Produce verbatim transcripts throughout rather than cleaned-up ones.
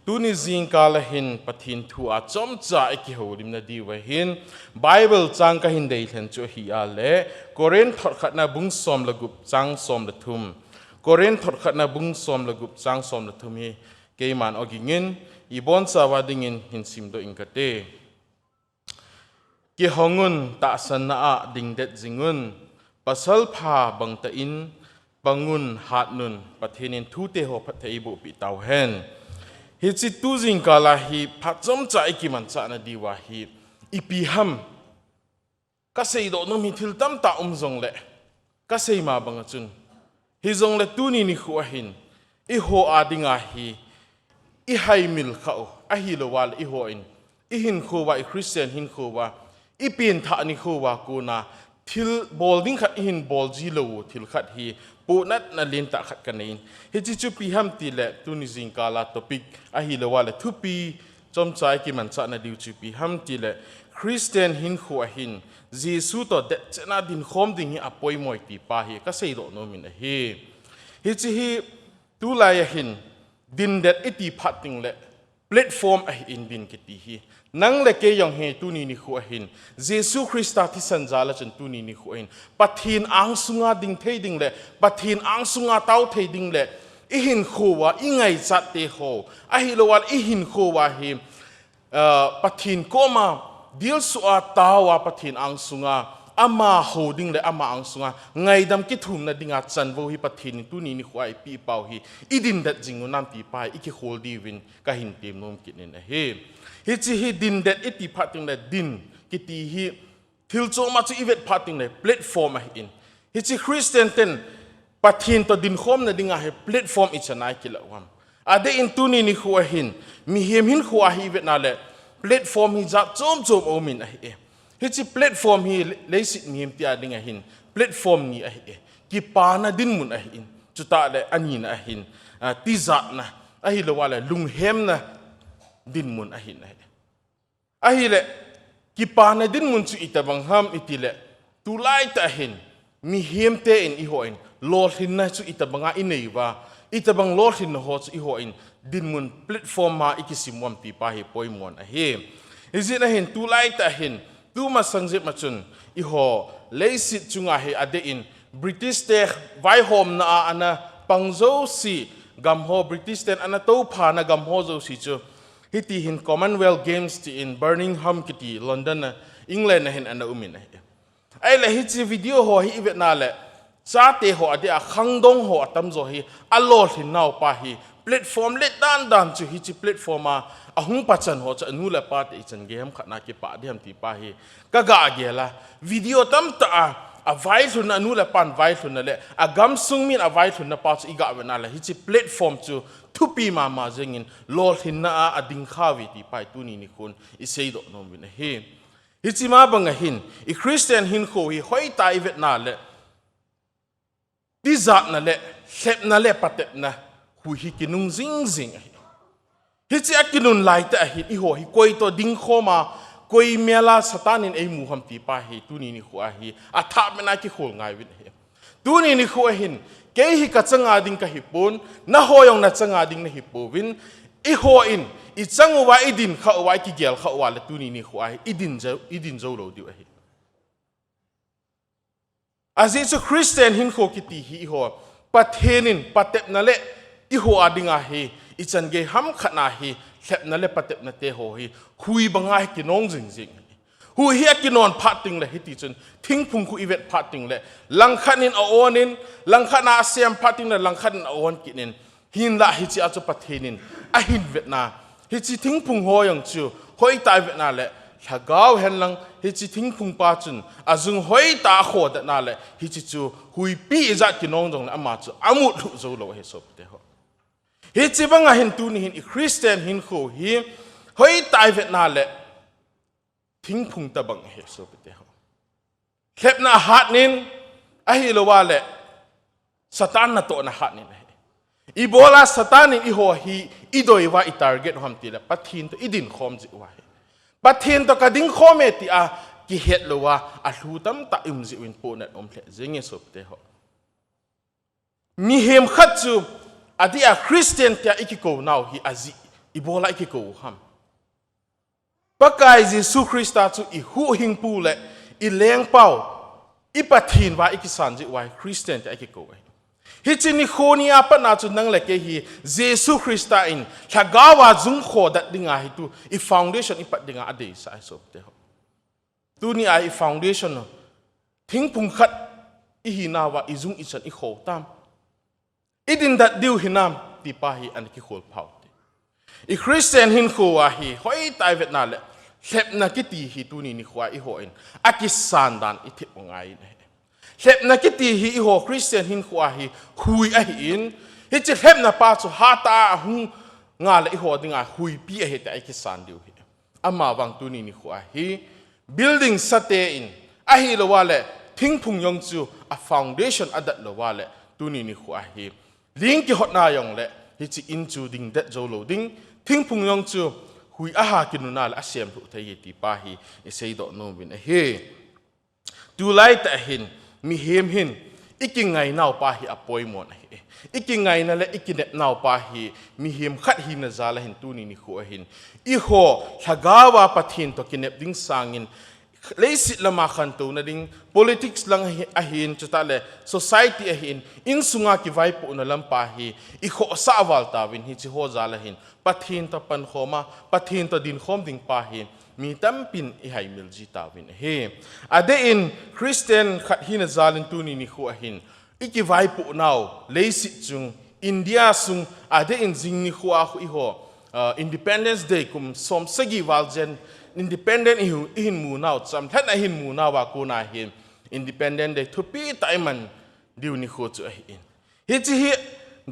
Tuni jingkah a hin Pathen thu a chomcha i kihoulimna diu ahin, Bible chang kahin deilhen chu ahi a le, Korin thot khatna bung som le gup chang som le thum. Korin thot khatna bung som le gup chang som le thum hi keiman ogingin, i bonchauva dingin hin simdoh ing kate. Kihongun, tahsanna a dingdet jingun, pasal pha bangtah in pangun, hatnun, Pathen in thute ho phatthei eiboh peh tauhen. Hiche tu jingkah a hi phat chomcha i kimanchahna diuva hi ipi ham. Kaseidoh nom hi thil tamtah um jongle, kasei ma banga chun, hijongle tuni nikho a hin, eiho a dinga hi, i haimil khah u, ahilouva le eiho in, i hinkho uva, i Christian hinkho uva, i pengthah nikho uva kona, thil bol ding khat i hin bol ji lou u, thil khat hi, pohnatna lentah khat kanei in. Hiche chu ipi ham tile, tuni jingkah a topic ahilouva le thupi, chomcha i kimanchahna diu chu ipi ham tile, Christian hinkho a hin, Jesu toh detchetna dinkhom ding hi apoimo e ti pa hi kaseidoh nom in ahi. Hiche hi tulai a hin, dindet i ti phat teng le, platform ahin din kiti hi. Nang le kei jong hi tuni nikho a hin, Jesu Christa thisan jal a chun tuni nikho a hin, Pathen angsunga ding thei ding le, Pathen angsunga tao thei ding le, i hinkho uva, i ngaichat te ho, ahilouva le i hinkho uva hi, ah, Pathen koma, dilsuh a tao a Pathen angsunga, ama hou ding le ama angsunga, ngaidam kithumna dinga chanvou hi Pathen in tuni nikho a eipeh pau hi, i dindet jing u nam ti pa hi, i kikhol diuvin kahin tem nom kit in ahi. Hiche hi dindet i ti phat teng le din kiti hi, thil chom a chu i vet phat teng le platform ahin. Hiche Christian ten Pathen toh dinkhomna dinga hi platform ichan a i kilah u ham. Adeh in tuni nikho a hin, mihem hinkho a hi i vetna le, platform hi jat chom chom aum in ahi e. Hiche platform hi le-, leiset mihem te a dinga hin, platform ni ahi e. Kipana dinmun ahin. Chutah le anina a hin, ah, tijatna, ahilouva le lunghemna dinmun ahin ahi. Ahile, kipana dinmun chu itobang ham i tile, tulai tah hin, mihem te in eiho in, lolhinna chu itobanga i nei uva, itobang lolhinna ho chu eiho in, dinmun platform a i kisim u ham ti pa hi poimo in ahi. Hijeh a hin, tulai tah hin, tu masang jep ma chun, eiho, leiset chunga hi adeh in, British te vaihomna a ana pang jouse, gam ho, British ten ana touphana gam ho jouse chu, hiti hin Commonwealth Games ti in Birmingham kiti London a, England a hin ana um in ahi. Ahile hiche video ho hi i vetna le, chate ho adeh a khangdong ho atamjo hi, alolhin nau pa hi, platform let dan dan chu hiche platform a, ahung pachan ho chu anu le apa te ichan gei ham khat na kipah ding ham ti pa hi, kaga gel a, video tamtah a, availhunna anu le apan vailhunna le, agamsung min availhunna pa chu i ga vetna le, hiche platform chu thupi mama jengin, lolhinna a, ading kha uve ti pa hi tuni nikhon i seidoh nom uvin ahi. Hiche ma banga hin, i Christian hinkho hi hoitah a i vetna le, tijatna le, lhepna le, patepna, hui hi kinung jing jing ahi. Hiche a kinung lai tah a hin, eiho hi koi toh dingkhom a, koi mel a Satan in eimu ham ti pa hi, tuni nikho a hi, athah beh a kikhol ngai uvin ahi. Tuni nikho a hin, kei hi kachang a ding kahi pon, naho jong nachang a ding nahi pouvin, eiho in, i chang uva, i din kha uva, i kigel kha uva le tuni nikho a hi, i din jou, i din jou lou diu ahi. Ajeh chu Christian hinkho kiti hi eiho, Pathen in patepna le eiho a dinga hi, ichan gei ham khat na hi, lhepna le patepna te ho hi, hui banga hi kinong jing jing. Hui hi akinong phat teng le hiti chun, thingphung khu i vet phat teng le, langkhat in a-on in, langkhat na asem phat teng le, langkhat in a-on kit in, Hinlah hiche a chu Pathen in ahin vetna. Hiche thingphung ho jong chu hoitah a vetna le lhagao henlang hiche thingphung pa chun ajung hoitah a khodatna le hiche chu huipi ijat kinong jongle ama chu amut lhuh jou lou ahi sopite ho. Hiche banga hin tuni hin i Christian hinkho hi hoitah a vetna le thingphung tobang ahi sopite ho. Lhepna ahat in, ahilouva le, Satan natohna ahat in ahi. Ibola Satan in eiho hi, idei uva i target u ham tile, Pathen toh i dinkhom jeh uva ahi. Pathen toh ka dingkhom e tia, kihet louva, alhu tamtah i um jeh uvin pohnat um lheh jenge sopite ho. Mihem khat chu, adeh a Christian tia i kikou nau hi ajeh ibola ikikou ham? Pakai Jesu Christa chu ihuhhingpu le ilengpau, iPathen uva ikisan jeh uva hi Christian tia ikikou ahi. Hiche nikho nia patna chu nang le kei hi Jesu Christa in lhagao a jung khodat dinga hi tu ifoundation ipat dinga adeisah ahi sopite ho. Tunia ifoundation u thingphung khat ihinauva ijung ichan ikho tam? Idindat diu hinam tipa hi ana kikhol phau te. I Christian hinkhoa hi hoitah ivetna le lhepna kiti hi tuni nikhoa ihon akisan dan ithep u ngai in ahi. Lhepna kiti hi iho Christian hinkhoa hi hui ahin, hiche lhepna pa chu hatah a ahung nga le iho dinga huipi ahi tia ikisan diu hi. Amavang tuni nikhoa hi building sate in ahilouva le thingphung jong chu a foundation adat louva le tuni nikhoa hi ling kihotna jong le hiche in chu dingdet jou lou ding, thingphung jong chu hui aha kinuna le asemlhuh thei hi tipa hi iseidoh nom uvin ahi. Tulai tah hin mihem hin ikingainau pa hi apoimon ahi. Ikingaina le ikinepnau pa hi mihem khat hina jal ahin tuni nikhoa hin iho lhagaova Pathen toh kinep ding sangin leiset lama khantouna ding, politics lang ahi, ahin, chutah le society ahin, insunga kivaipohna lampa hi ikhohsah val tauvin, hiche ho jal ahin Pathen toh pankhoma, Pathen toh dinkhom ding pa hi mi tampin ihaimil ji tauvin ahi. Adeh in Christian khat hina jal in tuni nikhoa hin ikivaipohnau leiset chung India sung adeh in jing nikhoa khu iho, ah, Independence Day kum somsagi val jen independent ihu, ihin munau cham lheh a ihin munauva kona hin Independence Day thupi tah a iman diu nikho chu ahin. Hiche hi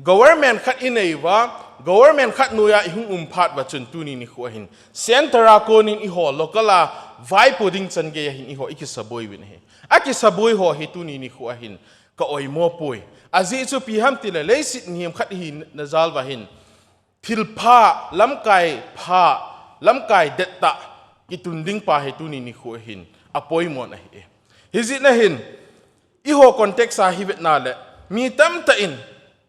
government khat inei uva, government khat noiya ihung um phat uva chun tuni nikhoa hin center a konin iho local a vaipo ding chan geiya hin iho ikisaboi uvin ahi. Akisaboi ho hi tuni nikhoa hin ka oimo poi. Ajeh chu ipi ham tile leiset mihem khat ihina jal uva hin thilpha, lamkai pha, lamkai dettah kitun ding pa hi tuni nikhoa hin apoimon ahi. Hijeh a hin iho context a hi vetna le mi tamtah in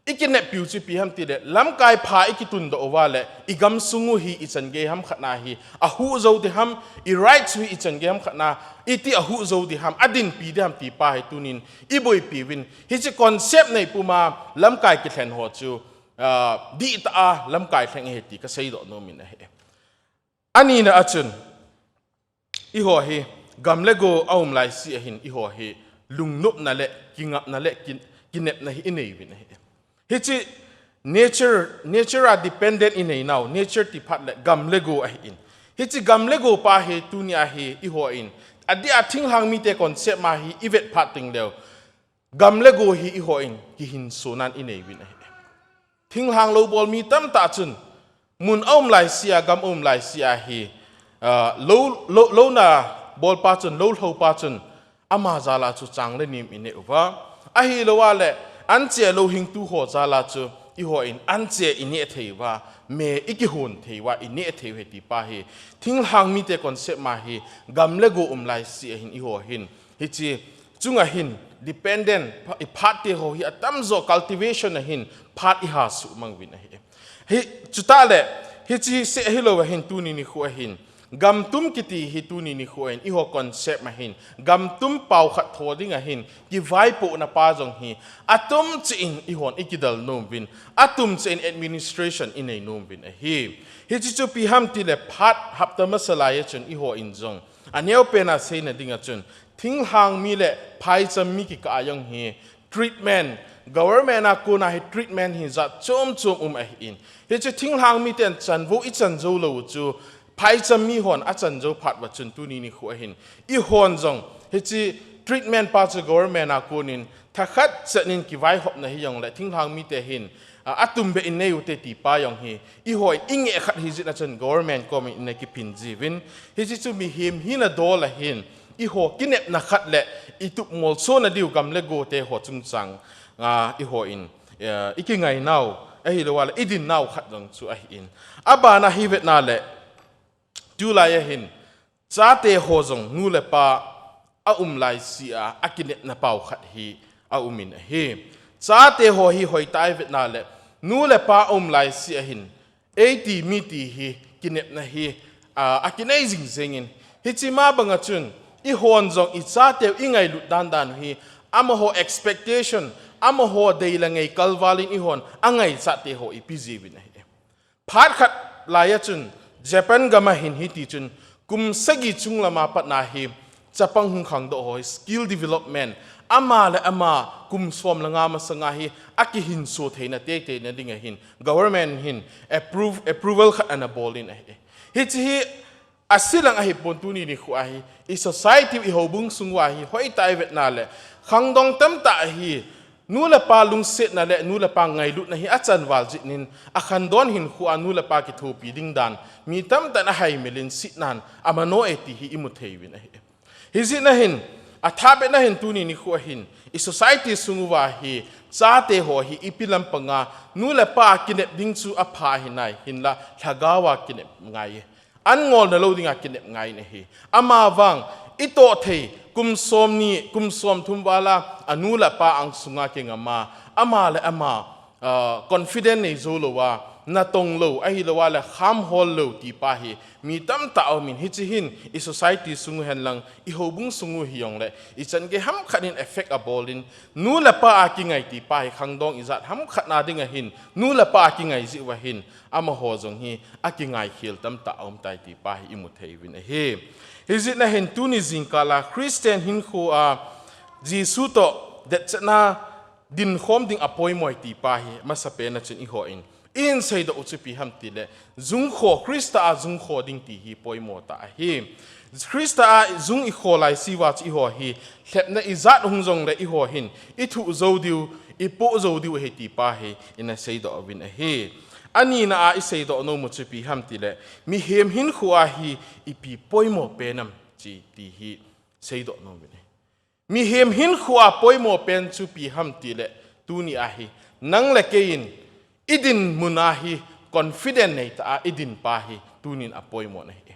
ikineppiu chu ipi ham tile lamkai pha ikitundoh uva le igamsung u hi ichan gei ham khat na hi ahuh jou ding ham, i rights u hi ichan gei ham khat na iti ahuh jou ding ham, adinpi ding ham tipa hi tunin iboipi uvin, hiche concept nei puma lamkai kilhen ho chu, ah, dihtah a lamkai lheng ahi ti kaseidoh nomin ahi. Anina a chun iho hi gam le go aum laise ahin iho hi lungnopna le kingapna le kin-, kinepna hi inei uvin ahi. Hiche nature, nature a dependent ineinau, nature ti phat le gam le go ahin. Hiche gam le go pa hi tunia hi ihon adeh a thinglhang mite concept ma hi ivet phat teng leu gam le go hi ihon kihinsonan inei uvin ahi. Thinglhang lou bol mi tamtah chun mun aum laise a, gam aum laise a hi, ah, lou, lou, louna bolpa chun, lou lhoupa chun ama jal a chu chang le nem ineh uva, ahilouva le anche louhingtu ho jal a chu ihon anche ineh thei uva, me ikihon thei uva, ineh thei u ahi tipa hi thinglhang mite concept ma hi gam le go um laise ahin iho hin hiche chunga hin dependent pha-, i phat te ho hi atamjo cultivation a hin phat iha suhmang uvin ahi. Hi, chutah le, hiche seh ahilouva hin tuni nikhoa hin gam tum kiti hi tuni nikhoa hin iho concept a hin gam tum pao khat tho dinga hin kivaipohna pa jong hi atum cheh in ihon ikidal nom uvin, atum cheh in administration inei nom uvin ahi. Hiche chu ipi ham tile phat hapta masa laiya chun ihon jong aneopen a seina dinga chun thinglhang mi le phaicham mi kikah a jong hi treatment, government a kona hi treatment hi jat chom chom um ahin. Hiche thinglhang miten chanvo ichan jou lou u chu phaicham mi hon achan jou phat uva chun tuni nikhoa hin ihon jong hiche treatment pa chu government a konin thakhat chet in kivaihopna hi jong le thinglhang mite hin, a, atumbeh in nei ute tipa jong hi ihon ingeh khat hijeh a chun government komin ina kiphin jiuvin. Hiche chu mihem hina dol a hin iho kinepna khat le itup molsona diu gam le go te ho chungchang a ihon, eh, ikingainau ahilouva le idinnau khat jong chu ahin. Abana hi vetna le tulai a hin chate ho jong nu le pa aum laise a akinepna pao khat hi aumin ahi. Chate ho hi hoitah a ivetna le nu le pa aum laise a hin eiti miti hi kinepna hi, a, akinei jing jengin. Hiche ma banga chun, ihon jong ichateu ingailut dan dan hi, amaho expectation, amaho dei le ngai kalvalin ihon, angaichat teho ipi jiuvin ahi. Phat khat laiya chun, Japan gama hin hiti chun, kum sagi chung lama patna hi, chapang hung khangdoh ho hi, skill development, ama le ama kum som le nga masanga hi, akihinso theina teitei na dinga hin, government hin approve, approval khat ana bolin ahi. Hiche hi, asilang ahipon tuni nikho ahi, i society i houbung sunguva hi, hoitah ivetna le, khangdong tamtah ahi, nu le pa lungsetna le, nu le pa ngailutna hi achanval jingin, akhangdong hinkhoa nu le pa kithopi ding dan, mi tamtah in ahaimelin sihnan, amano e ti hi imu theiuvin ahi. Hijeh a hin, athahbeh a hin tuni nikho hin, i society sunguva hi, chateho hi, ipi lampanga, nu le pa kinep ding chu apha hinai, hinla, lhagaova kinep ngai. An ngolna lou dinga kinep ngai ahi. Amavang, itoh thei, kum somni, kum somthum vala, anu le apa angsunga kingama, ama le ama, ah, confident neijou louva, natong lou, ahilouva le khamhol lou tipa hi, mi tamtah aumin, hiche hin, i society sungu henlang, i houbung sungu hijongle, ichan gei hamkhat in effect abolin, nu le pa a kingai tipa hi, khangdong ijat hamkhat na dinga hin, nu le pa a kingai jeh uva hin, amaho jong hi akingai khel tamtah aumtai tipa hi imu theiuvin ahi. Hijeh a hin tuni jingkah a Christian hinkhoa Jesu toh detchetna dinkhom ding apoimo e tipa hi masapen a chun ihon. Ihin seidoh u chu ipi ham tile, jungkho, Christa a jungkho ding ti hi poimo tah ahi. Christa a jung ikho laiseuva chu eiho hi, lhepna ijat hung jongle eiho hin, ithoh jou diu, ipoh jou diu ahi tipa hi, ina seidoh uvin ahi. Anina a iseidoh nom u chu ipi ham tile, mihem hinkhoa hi ipi poimo pen am ti hi seidoh nom uvin ahi. Mihem hinkhoa poimo pen chu ipi ham tile, tuni a hi, nang le kei in, idinmun a hi, confident neitah a idin pa hi, tunin apoimo ahi.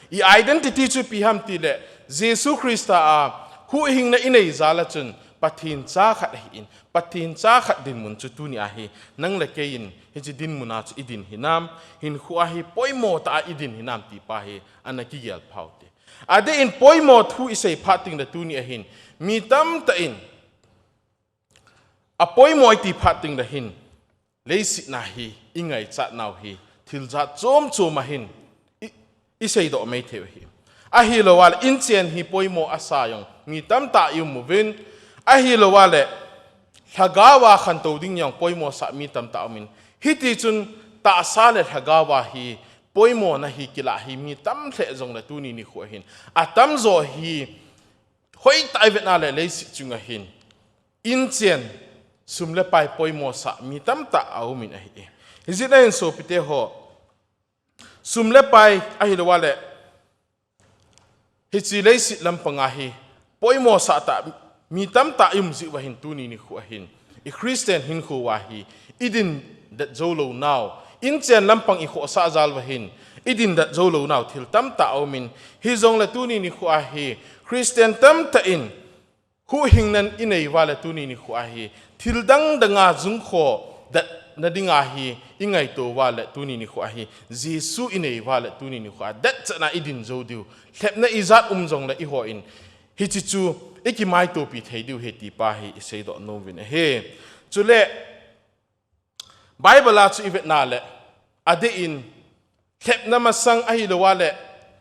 I identity chu ipi ham tile, Jesu Christa a, huhhingna inei jal a chun, Pathen cha khat ahin, Pathen cha khat dinmun chu tuni a hi, nang le kei in, hiche dinmun a chu idin hinam, hinkhoa hi poimo tah a idin hinam tipa hi, ana kigel pha ute. Adeh in poimo thu isei phat tengle tuni a hin, mi tamtah in, apoimo iti phat tengle hin, leiset a hi, ingaichat nau hi, thil jat chom chom a hin, i, iseidoh mei thei u ahi. Ahilouva le, inchen hi poimo asa jong, mi tamtah i um uvin, ahilouva le, lhagaova khantou ding jong poimo sah mi tamtah umin. Hiti chun, tahsa le lhagaova hi, poimona hi kilah hi, mi tam lheh jongle tuni nikho hin. Atamjo hi, hoitah ivetna le leiset chunga hin. Inchen, sum le pai poimo sah, mi tamtah aumin ahi. Hijeh a hin sopite ho. Sum le pai ahilouva le, hiche leiset lampanga hi, poimo sah tah, mi tamtah i um jeh uva hin tuni nikho a hin, i Christian hinkhoa hi, idin det jou lou nau, inchen lampang ikhohsah jal uva hin, idin det jou lou nau, thil tamtah aumin, hijongle tuni nikhoa hi, Christian tamtah in, huhhingna inei uva le tuni nikhoa hi, thil dang danga jungkho detna dinga hi, ingaito uva le tuni nikhoa hi, Jesu inei uva le tuni nikhoa, detchetna idin jou diu, lhepna ijat um jongle eihon, hiche chu, ikimaitopi thei diu ahi tipa hi, iseidoh nom uvin ahi. Chule, Bible a chu ivetna le, adeh in, lhepna masang ahilouva le,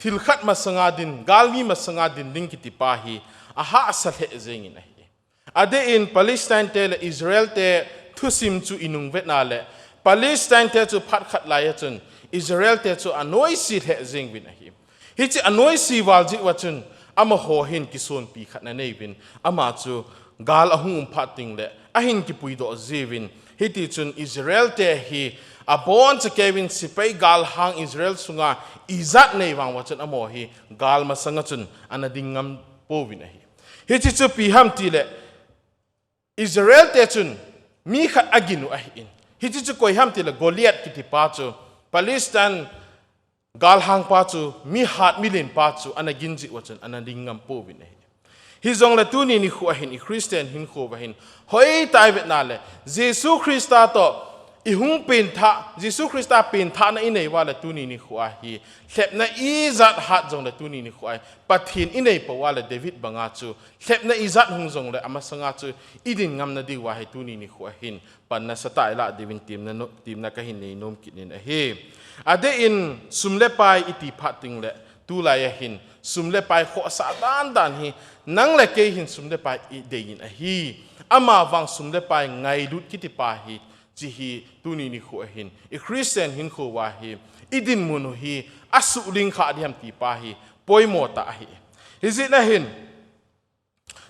thil khat masanga din, galmi masanga din ding kitipa hi, ahahsa lheh jengin ahi. Adeh in Palestine te le Israel te thusim chu inung vetna le, Palestine te chu phat khat laiya chun, Israel te chu anoise lheh jeng uvin ahi. Hiche anoise val jeh uva chun, amaho hin kisonpi khat anei uvin, ama chu gal ahung um phat tengle, ahin kipuidoh jiuvin, hiti chun Israel te hi, aboncha kei uvin sepai galhang Israel sunga ijat nei vang uva chun amaho hi, gal masanga chun ana ding ngam pouvin ahi. Hiche chu ipi ham tile, Israel te chun mi khat agin u ahin. Hiche chu koi ham tile Goliath kitipa chu Palestine galhang pa chu mi hat milen pa chu ana gin jeh uva chun ana ding ngam pouvin ahi. Hijongle tuni nikhoa hin i Christian hinkhoa hin hoitah ivetna le Jesu Christa toh ihung pengthah, Jesu Christa pengthahna inei uva le tuni nikho a hi, lhepna ijat hat jongle tuni nikho a hi, Pathen inei pou uva le David banga chu, lhepna ijat hung jongle amasanga chu, idin ngamna diuva hi tuni nikho a hin, pan nasatah ilah diuvin temna no-, temna kahin nei nom kit in ahi. Adeh in sum le pai iti phat tengle, tulai a hin, sum le pai khohsah dandan hi, nang le kei hin sum le pai idei in ahi. Amavang sum le pai ngailut kiti pa hi, hiche hi tuni nikho a hin, i Christian hinkho uva hi, idinmun u hi, asuhling kha diham ti pa hi, poimo tah ahi. Hijeh a hin,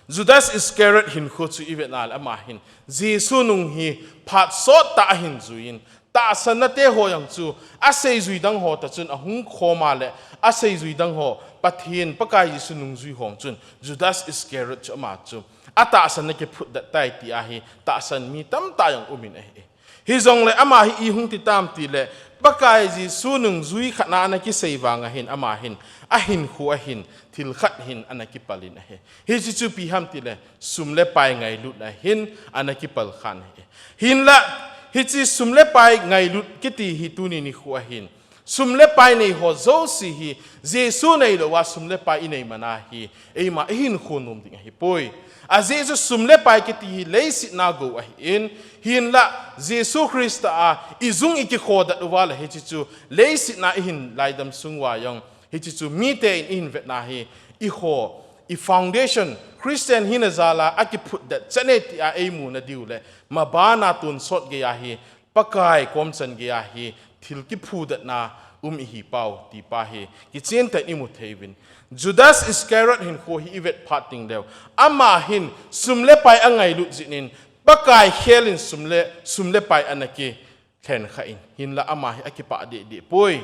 Judas Iscariot hinkho chu ivet na le ama hin, Jesu nung hi phat sot tah ahin juiyin, tahsanna te ho jong chu, aseijui dang ho toh chun ahung khom a le, aseijui dang ho, Pathen Pakai Jesu nungjui ho chun, Judas Iscariot chu ama chu, atahsanna kiphutdet tai ti ahi, tahsan mi tamtah jong umin ahi. Hijongle ama hi ihung ti tam tile, Pakai Jesu nungjui khat na ana kisei vang a hin ama hin, ahinkho a hin, thil khat hin ana kipal in ahi. Hiche chu ipi ham tile, sum le pai ngailutna hin, ana kipal khan ahi. Hinlah, hiche sum le pai ngailut kiti hi tuni nikho a hin, sum le pai nei ho jouse hi, Jesu neilou a sum le pai inei man a hi, eima ihinkho nom ding ahipoi. Ajeh chu sum le pai kiti hi leiset na gou ahin, hinlah Jesu Christa a ijung ikikhodet uva le hiche chu leiset na ihin laidam sung uva jong, hiche chu mite in ihin vetna hi, eiho, i foundation, Christian hina jal a akiphutdet chan e ti a eimuna diu le, maban a tonsot gei a hi, Pakai kom chan gei a hi, thil kiphudetna um ihi pau, ti pa hi, kichen tah in imu thei uvin. Judas Iscariot hinkho hi ivet phat tengleu, ama hin sum le pai angailut jeh in, Pakai khel in sum le, sum le pai ana kilhen kha in, hinlah ama hi akipah deh deh poi.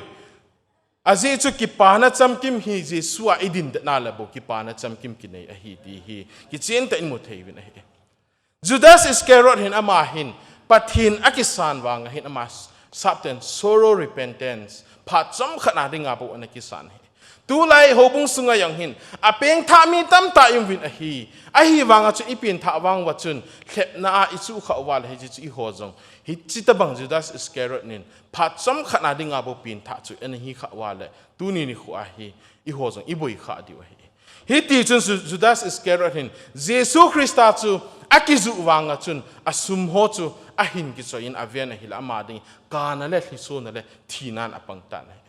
Ajeh chu kipana chamkim hi Jesu a idindet na le bou kipana chamkim kinei ahi ti hi, kichen tah in imu thei uvin ahi. Judas Iscariot hin ama hin, Pathen akisan vang a hin ama sapten sorrow repentance, phat chomkhat na dinga bou ana kisan ahi. Tulai houbung sunga jong hin, apengthah mi tamtah ium uvin ahi. Ahivang a chun ipengthah vang uva chun, lhepna a ichuh khah uva le hiche chu eiho jong. Hiche tobang Judas Iscariot in, phat chomkhat na dinga bou pengthah chu ana hi khah uva le, tuni nikho a hi, eiho jong iboi khah diu ahi. Hiti chun Ju-, Judas Iscariot hin, Jesu Christa chu akijuh vang a chun, asum ho chu ahin kichoi in aven ahile ama ding, kana le lhisona le thina in apang tan ahi.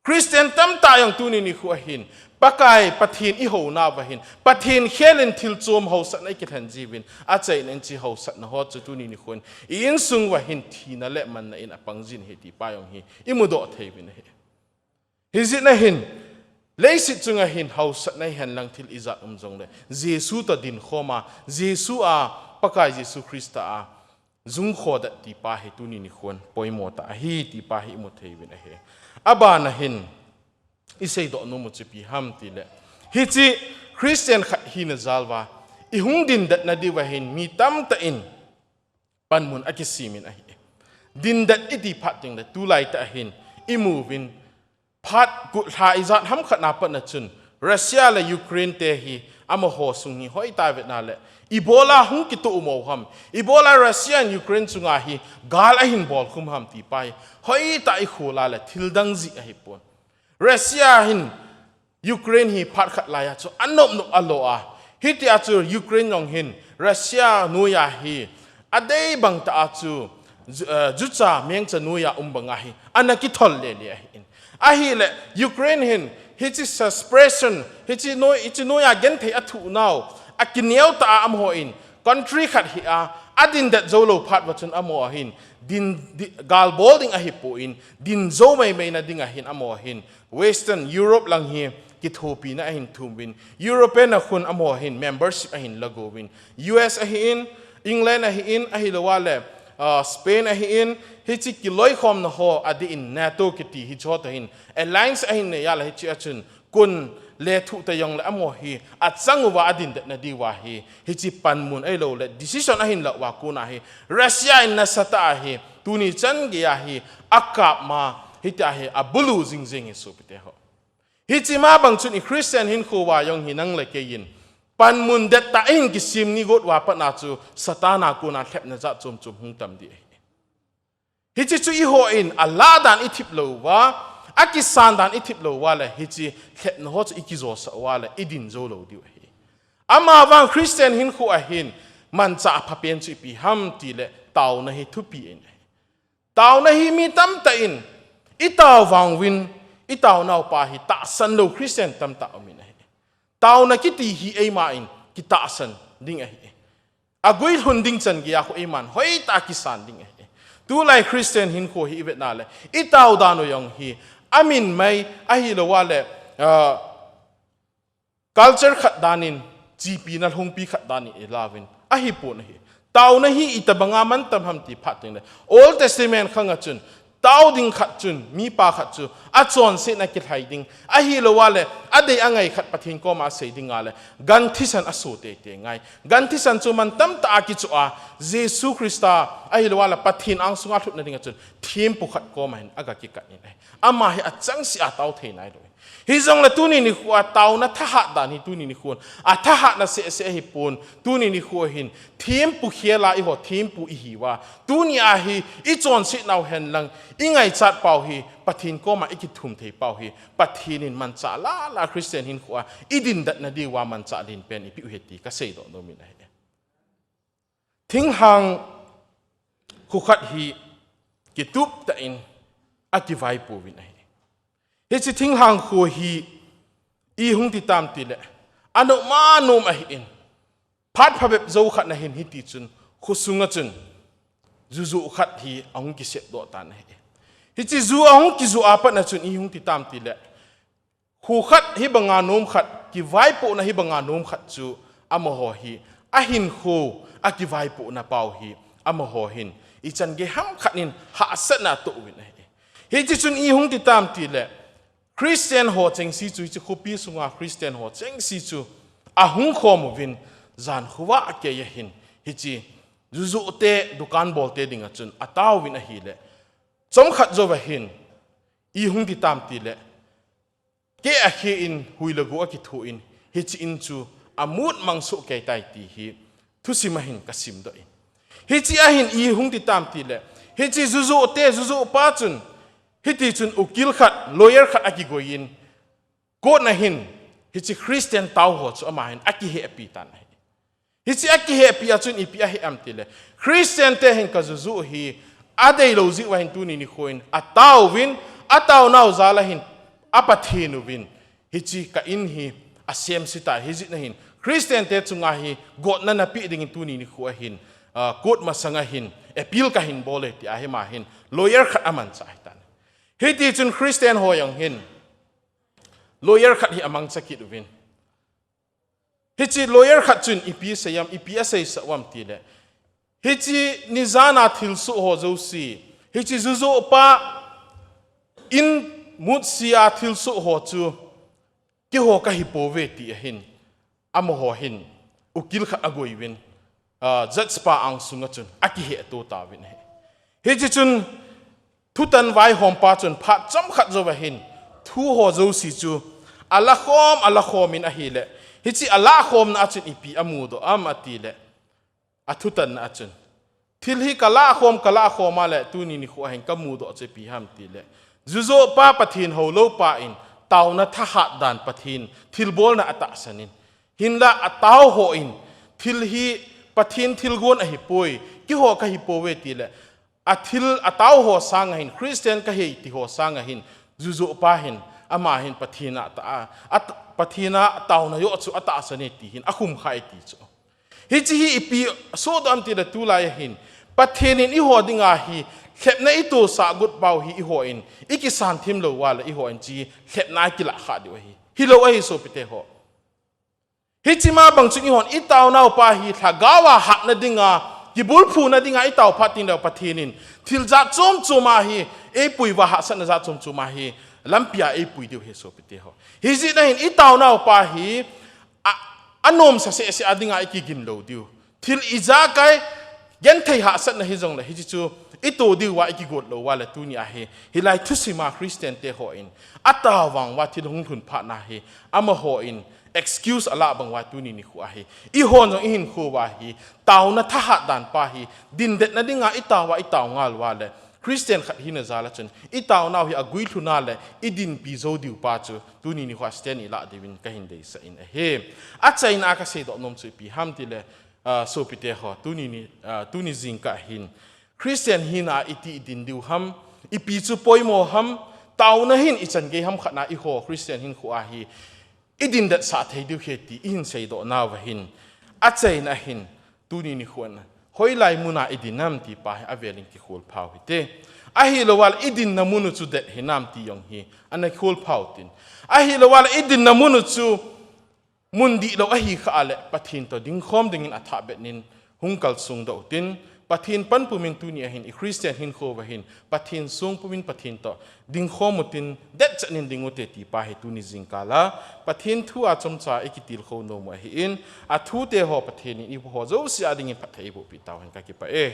Christian tamtah jong tuni nikho a hin, Pakai Pathen ihouna uva hin, Pathen khel in thil chom hausatna ikilhen jiuvin, achaina in hiche hausatna ho chu tuni nikho in, i insung uva hin thina le manna in apang jin ahi ti pa jong hi, imudoh thei uvin ahi. Hijeh a hin, leiset chunga hin hausatna hihen lang thil ijat um jongle, Jesu toh dinkhom a, Jesu a, Pakai Jesu Christa a, jungkhodet ti pa hi tuni nikho in poimo tah ahi ti pa hi imu thei uvin ahi. Abana hin, iseidoh nom u chu ipi ham tile, hiche Christian khat hina jal uva, ihung dindet na diuva hin mi tamtah in, panmun akisem in ahi. Dindet iti phat tengle tulai tah a hin, imu uvin, phat kut lha ijat ham khat na pat na chun, Russia le Ukraine te hi, amaho sung hi hoitah vetna le, ibola hung kitoh mo ham, ibola Russia and Ukraine chunga hi, gal ahin bolkhum ham ti pa hi, hoitah ikhol a le, thil dang jeh ahipon. Russia hin Ukraine hi phat khat lai a chu anop nop alo a. Hiti a chu Ukraine jong hin Russia noiya hi adei bang tah a chu ju-, eh, jucha mengcha noiya um banga hi ana kithol lele ahin. Ahile Ukraine hin hiche suppression, hiche noi, hiche noiya genthei athuh nau, akineo tah a amaho in country khat hi a, adindet jou lou phat uva chun amaho hin, din, di, gal bol ding ahipon, din jou maimai na ding a hin amaho hin, Western Europe lang hi kithopina ahin thum uvin, European a khun amaho hin membership ahin lago uvin, U S ahin, England ahin, ahilou a le, ah, Spain ahin, hiche kiloikhomna ho adeh in NATO kiti hiche ho toh hin alliance ahin nei a le hiche a chun, kon le thuh ta jongle amaho hi achang uva adindet na diuva hi, hiche panmun ahilou le decision ahin lah uva kona hi, Russia in nasatah a hi, tuni chan geiya hi, akap ma, hitia hi, abulu jing jing hi sopite ho. Hiche ma bang chun i Christian hinkho uva jong hi nang le kei in, panmun dettah in kisem ni got uva pat na chu, Satan a kona lhepna jat chom chom hung tam ding ahi. Hiche chu ihon alah dan ithip lou uva, akisan dan ithip lou uva le, hiche lhepna ho chu ikijosah uva le, idin jou lou diu ahi. Amavang Christian hinkho ahin, manchah aphapen chu ipi ham tile, taona hi thupi ahi. Taona hi mi tamtah in, itao vang uvin, itaonau pa hi tahsan lou Christian tamtah umin ahi. Taona kiti hi eima in, kitahsan ding ahi. Aguilhun ding chan geiya khu eiman, hoitah kisan ding ahi. Tulai Christian hinkho hi ivet na le, itao dan u jong hi, amin mai, ahilou uva le, ah, culture khat danin, chipina lhungpi khat danin ilauvin, ahipon ahi. Taona hi itobanga mantam ham ti phat teng le, Old Testament khang a chun, tao ding khat chun, mipa khat chu, achonsetna kilhai ding, ahilou uva le, adei angai khat Pathen koma asei ding a le, gan thisan aso teitei ngai. Gan thisan chu mantam tah a kichoh a, Jesu Christa, ahilou uva le, Pathen angsunga lhutna ding a chun, thempu khat koma hin, aga kikat in ahi. Ama hi achangseh a tao thei nailou. Hijongle tuni nikho a taona thahat dan hi tuni nikho a thahatna sehseh ahipon, tuni nikho hin thempu khel a eiho thempu ihi uva. Tuni a hi ichonset nau hen lang, ingaichat pau hi, Pathen koma ikithum thei pau hi, Pathen in manchah lah lah Christian hinkho a idin det na diuva manchah lenpen eipeh u ahi ti kasei doh nom in ahi. Thinglhang kho khat hi kitup tah in akivaipo uvin ahi. Hiche thinglhang kho hi ihung ti tam tile, anom anom ahin, phat phabep jou khat na hin hiti chun, kho sunga chun, jujoh khat hi ahung kisep doh tan ahi. Hiche ju ahung kijoh a pat na chun ihung ti tam tile, kho khat hibanga nom khat, kivaipohna hibanga nom khat chu amaho hi, ahinkho, akivaipohna pau hi, amaho hin, ichan gei ham khat in hahsatna atoh uvin ahi. Hiche chun ihung ti tam tile, Christian ho chengse chu, hiche khopi sunga Christian ho chengse chu, ahung khom uvin, jan khovah a kei ahin, hiche, jujoh te, dukan bol te dinga chun, atao uvin ahile, chomkhat jouva hin, ihung ti tam tile, keh akhe in, hui le go akitho in, hiche in chu amut mang soh kei tai ti hi, thusim a hin kasim doh in. Hiche a hin ihung ti tam tile, hiche jujoh te, jujoh pa chun, hiti chun ukil khat, lawyer khat akigoi in, court na hin, hiche Christian tao ho chu ama hin akihehpi tan ahi. Hiche akihehpi a chun ipi ahe em tile, Christian te hin ka jujoh hi adeilou jeh uva hin tuni nikho in atao uvin, ataonau jal a hin apathen uvin, hiche ka in hi asem se tai, hijeh a hin Christian te chunga hi gotna napeh dingin tuni nikho a hin, ah, court masanga hin appeal kahin bol e ti ahi, ama hin lawyer khat amanchah ahitan. Hiti chun Christian ho jong hin lawyer khat hi amangcha kit uvin. Hiche lawyer khat chun ipi asei em, ipi aseisah uvam tile, hiche nijan a thilsoh ho jouse, hiche jujoh pa in mutsi a thilsoh ho chu keiho kahi pouve ti ahin, amaho hin ukil khat agoi uvin, ah, judge pa angsunga chun akihehto tauvin ahi. Hiche chun thutan vaihom pa chun phat chomkhat jouva hin thu ho jouse chu alakhom, alakhom in ahile, hiche alakhomna a chun ipi amudoh am atile, athutanna a chun, thil hi kalakhom, kalakhom a le tuni nikho a hin kamudoh chu ipi ham tile, jujoh pa, Pathen houlou pa in taona thahat dan, Pathen thilbolna atahsan in, hinla atao ho in, thil hi Pathen thilgon ahipoi, keiho kahi pouve tile, athil, atao ho sanga hin, Christian kahi ti ho sanga hin, jujoh pa hin, ama hin Pathen a ta, a, at, Pathen a taona joh chu atahsan e ti hin akhum kha e ti chu. Hiche hi ipi sodoh em tile, tulai a hin Pathen in eiho dinga hi lhepna itosah got pau hi eihon ikisan thim lou uva le eihon hiche lhepna akilah khah diu ahi. Hilou ahi sopite ho. Hiche ma bang chun eihon itaonau pa hi lhagao a hatna dinga, kibulphuna dinga itao phat teng le Pathen in thil jat chom chom a hi eipui uva, hahsatna jat chom chom a hi lampi a eipui diu ahi sopite ho. Hijeh a hin itaonau pa hi a, anomsa seh seh a dinga ikigin lou diu. Thil ijakai, genthei hahsatna hijongle, hiche chu ito diu a ikigot lou uva le tuni a hi, hilai thusim a Christian te ho in, atao vang uva thil hung lhun phat na hi, amaho in excuse alah bang uva tuni nikho a hi, eihon jong ihinkho uva hi, taona thahat dan pa hi, din det na dinga itao uva, itao ngal uva le, Christian khat hina jal a chun, i taonau hi aguilhuna le i dinpi jou diu pa chu, tuni nikho a stand i lah diuvin kahin deisah in ahi. Achaina a kaseidoh nom chu ipi ham tile, ah, sopite ho, tuni ni, ah, tuni jingkah hin Christian hina a iti i din diu ham, ipi chu poimo ham, taona hin ichan gei ham khat na eiho Christian hinkho a hi i din detsah thei diu ahi ti ihin seidoh nauva hin, achaina hin, tuni nikho in, hoilai mun a i din ham ti pa hi avelin kikhol phau hite. Ahilou le i dinna mun u chu det hinam ti jong hi ana khol phau tin. Ahilou le i dinna mun u chu mun dihlou ahi khah le Pathen toh dingkhom dingin athah bet in hung kalsong doh utin, Pathen panpum in tuni a hin i Christian hinkho uva hin Pathen songpum in Pathen toh dingkhom utin, detchet in ding ute ti pa hi tuni jingkah a Pathen thu a chomcha i kitilkhou nom u ahin, athute ho Pathen in eiho jouse a dingin phatthei eiboh peh tauhen, kakipah e.